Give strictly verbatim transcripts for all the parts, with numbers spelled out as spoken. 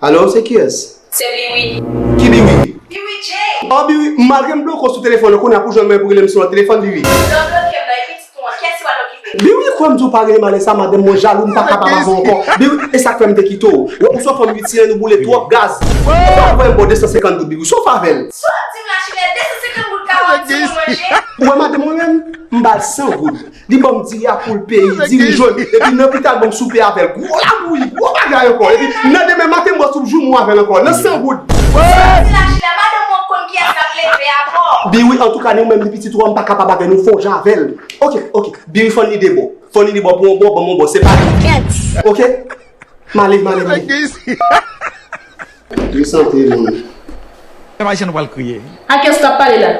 Alo, se kiyès? Se Biwi. Ki Biwi? Biwi J. Oh, Biwi, malgre m bloke w sou telefòn, kounye a pou jwenn mwen pou rele m sou lòt telefòn, Biwi. Lè w bloke m nan, e pitit ou an, kiyès ki pral okipe l? Biwi, kwè m di w pa rele m alè sa, madanm mwen jalou, m pa kapab avè w ankò. Biwi, e sa k fè m te kite w. Ou sou fanm itilè, nou boule twòp gaz. Ou pa voye m ba w de san senkant goud, Biwi, sa w fè avè l? Sa w di m la, Chilè, de san senkant goud ka ba w ti moun manje? Ou wè madanm mwen menm, m ba l san goud. Li ban m diri a pou l peye, diri jòn. Epi nan pita l ban m soupe avè l. Gwo labouyi, gwo bagay ankò. Epi nan demen maten, m bwè soup joumou avè l ankò. Nan san goud. Soti la, Chilè, madanm mwen konn kiyès k ap leve a bò. Biwi, antouka, ni ou menm, ni pitit ou an, m pa kapab avè nou, fò w jan avè l. Oke, oke. Biwi, fò n li de bò. Fò n li de bò pou yon bò, ban m yon bò. Se pa li. Oke? M ale, m ale, m ale. Li sante moun. Imajine nou pral kriye. A kiyès w t ap pale la?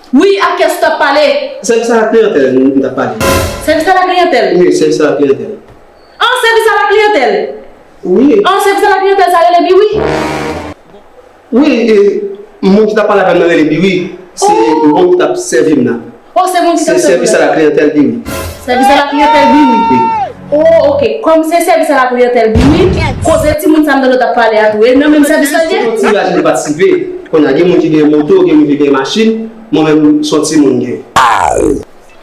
Wi, a kiyès w t ap pale? Sèvis a la kliyantèl, m t ap pale. Sèvis a la kliyantèl? Wi, sèvis a la kliyantèl. An, sèvis a la kliyantèl? Wi. An, sèvis a la kliyantèl, sa rele Biwi? Wi, e, moun ki t ap pale avè m nan rele Biwi. Se moun ki t ap sèvi m nan. Oh, se moun ki t ap sèvi m nan. Se sèvis a la kliyantèl Biwi. Sèvis a la kliyantèl Biwi. Wi. Oh, ok. Kòm se sèvis a la kliyantèl Biwi, koze timoun sa m tande w t ap pale a tou, e nan menm sèvis la l ye? Se yon ti village nou patisipe. Kounye a, gen moun ki gen moto, gen moun ki gen machin, mwen menm, se yon timoun m gen.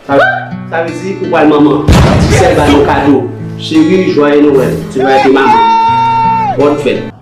Sa, sa vle di, ou pral manman. Ti sèl ba nou kado. Chérie, joyeux Noël. Tu vas être maman. Bonne fête.